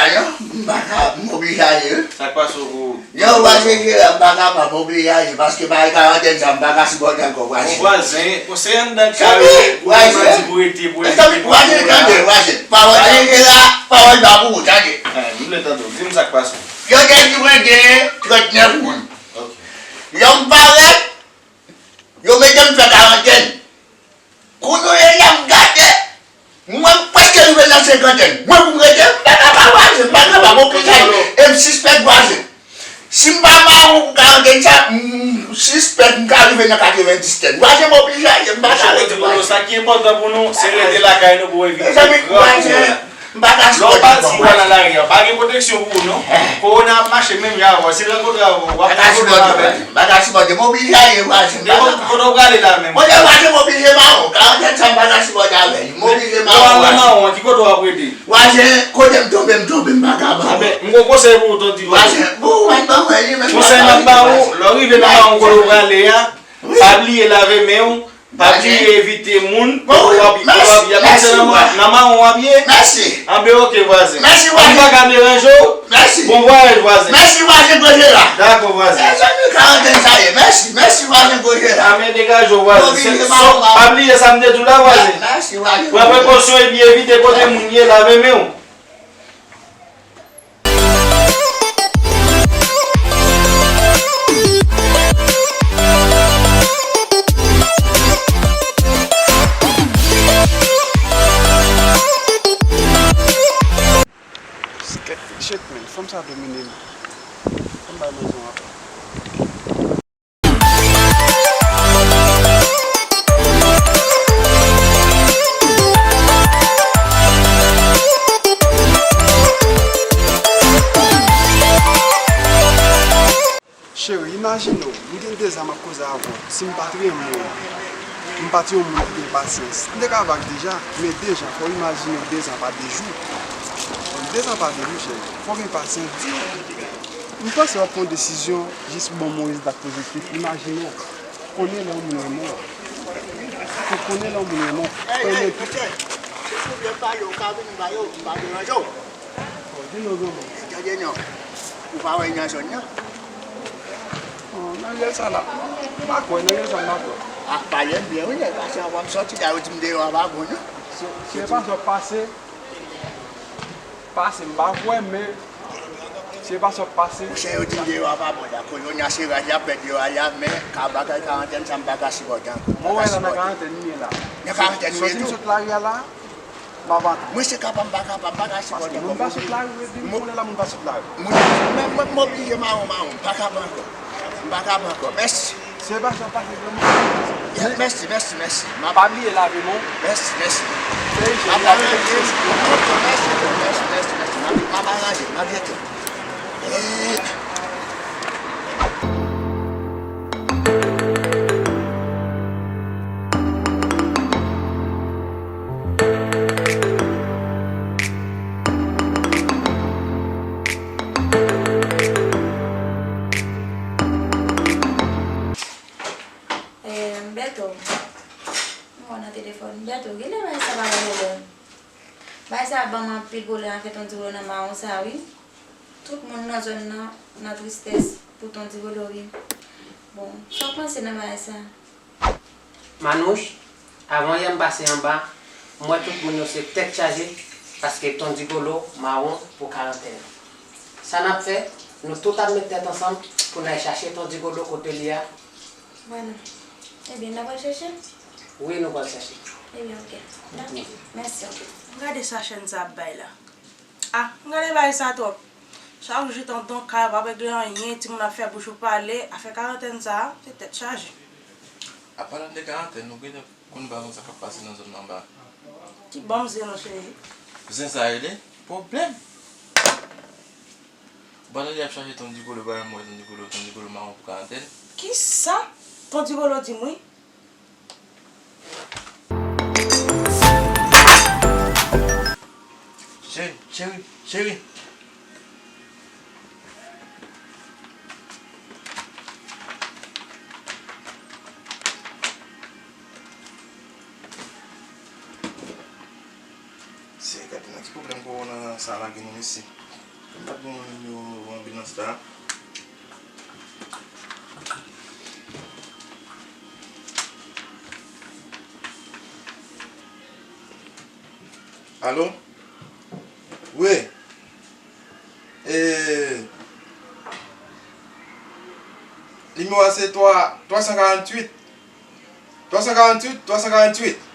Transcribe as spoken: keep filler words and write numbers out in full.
Ayon, m pa ka, m oblije ale wi. Sa k pase w? Yo, vwazen Jera, m pa kapab, m oblije ale, paske bagay karantèn sa, m pa ka sipòte ankò, vwazen. Bon, vwazen, bon, se anndan kay ou, ou mande pou rete, pou evite moun la. Vwazen, tande, vwazen. Pawòl Jera, pawòl pa pou ou, tande. M vle tande w, di m sa k pase w. Yo te di mwen gen trannèf moun. Lè m parèt, yo mete m fè karantèn. Kounye a m gade, mwen prèske rive nan senkantèn. Mwen pou m rete, m pa kapab vwazen, m pa kapab, m oblije ale. E m sispèk vwazen. Si m pa mawon pou karantèn sa, m sispèk m ka rive nan katrevendiz tèt. Vwazen, m oblije ale, m pa ka rete vwazen. Sa ki enpòtan pou nou, se rete lakay nou pou evite gran kowonaviris. M pa ka sipòte ankò. Lè w pati, w al nan lari a, pa gen pwoteksyon pou ou non. Kowona ap mache menm jan avè w. Si l rankontre avè w, w ap rankontre avè l. M pa ka sipòte, m oblije ale vwazen. Kote w prale la menm? Kote vwazen, m oblije mawon. Karantèn sa, m pa ka sipòte avè li. M oblije mawon. Lè w al nan mawon an, ki kote w ap rete? Vwazen, kote m tonbe, m tonbe, m pa ka ba ou. Enben, m gon konsèy pou ou, tonton. Vwazen, bon, w pa ban mwen li, men. Konsèy m ap ba ou, lè w rive nan mawon kote w prale a, pa bliye lave men w. Pa bliye evite moun, kote w ap, kote w ap ye, ap monte nan mawon w ap ye. Mèsi. Anben, oke, vwazen. Mèsi, vwazen. Anben, m pa ka deranje w. Mèsi. Bon vwayaj, vwazen. Mèsi, vwazen, kote la. Dakò, vwazen. Mezanmi, karantèn sa ye. Mèsi, mèsi, vwazen, kote la. Anben, degaje w, vwazen. Pa bliye sa m te di w la, vwazen. Mèsi, vwazen. Pran prekosyon epi evite kote moun ye, lave men w. Skèt, shit, man. Fanm sa domine m. Fanm bay manzon apa. Cheri, imajine w, m gen dezan m ap koze avè w. Si m pa t renmen w, m pa t yon moun ki gen pasyans, m te ka vag deja, men dezan, fò w imajine w dezan pa de jou. Dezan pa de jou, cheri. Fò w gen pasyans, di m. M panse w ap pran yon desizyon jis bon mwen rezilta pozitif. Imajine w, konnen lè yon moun renmen w. Ou konnen lè yon moun renmen w. Konnen tout. Mesye, si w vle m pale, ou ka vin m pale w, m pa deranje w. Bon, di non, granmoun. Tande non, ou pa wè nan zòn nan? Bon, nan riyèl sa la, m pa kwè, nan riyèl sa m pa kwè. A, pale m byen wi, nèg, paske anvan m sòti la, yo di m deyò a pa bon non. Se, se pa sa w pase. Pase, m pa kwè, men se pa sa w pase. Monchè, yo di m deyò a pa bon la. Kolonya se rad y ap fè deyò a la, men ka bagay karantèn sa m pa ka sipòte ankò. Mwen wè la nan karantèn m ye la. Nan karantèn ou ye tou? Soti m sot lari a la, m ap antre. Mwen se kapab, m pa kapab, m pa ka sipòte ankò. Paske moun pa sot lari, wi, di m kounye la moun pa sot lari. Mwen, mwen, mwen, m oblije mawon, mawon, m pa kapab ankò. M pa kapab ankò. Mèsi. Se pa sa w pase granmoun. Mèsi, mèsi, mèsi. Pa bliye lave men w. Mèsi, mèsi. Fè ijen, lave men w. Mèsi, mèsi, mèsi, mèsi. M ap, m ap aranje, m ap jete. Eh, Beto, m wè w nan telefòn. Beto, genlè bagay sa pa gen pwoblèm. Bagay sa ap ban m anpil pwoblèm afè Ton Digolo nan mawon sa, wi. Tout moun nan zòn nan, nan tristès pou Ton Digolo, wi. Bon, sa w panse nan bagay sa? Manouch, avan yè m pase anba, m wè tout moun yo se tèt chaje, paske Ton Digolo mawon pou karantèn. Sa n ap fè, nou tout ap met tèt ansanm pou n al chache Ton Digolo kote l ye a. Mwen non. Ebyen, n ap al chache? Wi, nou pral chache. Ebyen, oke. Dakò. Mèsi, oke. Gade sa chèn sa ap bay la. Ah, m gade bagay sa twòp. Chak jou tanton kay, pa regle anyen, timoun ap fè bouch ou pale, afè karantèn sa, se tèt chaje. Apalan de karantèn, nou genlè konn pa konn sa k ap pase nan zòn nan anba. Ki bòm zen non, cheri. Zen sa rele pwoblèm. Pandan li ap chache Ton Digolo, bay mwen Ton Digolo, Ton Digolo mawon pou karantèn. Kisa? Ton Digolo di m wi. Cheri, cheri, cheri. Se gade nan ki pwoblèm kowona sa lage nou mesye. Bon, nimewo anbilans la. Alo? Wi. E, nimewo a se twa, twa san karanntuit. Twa san karanntuit, twa san karanntuit.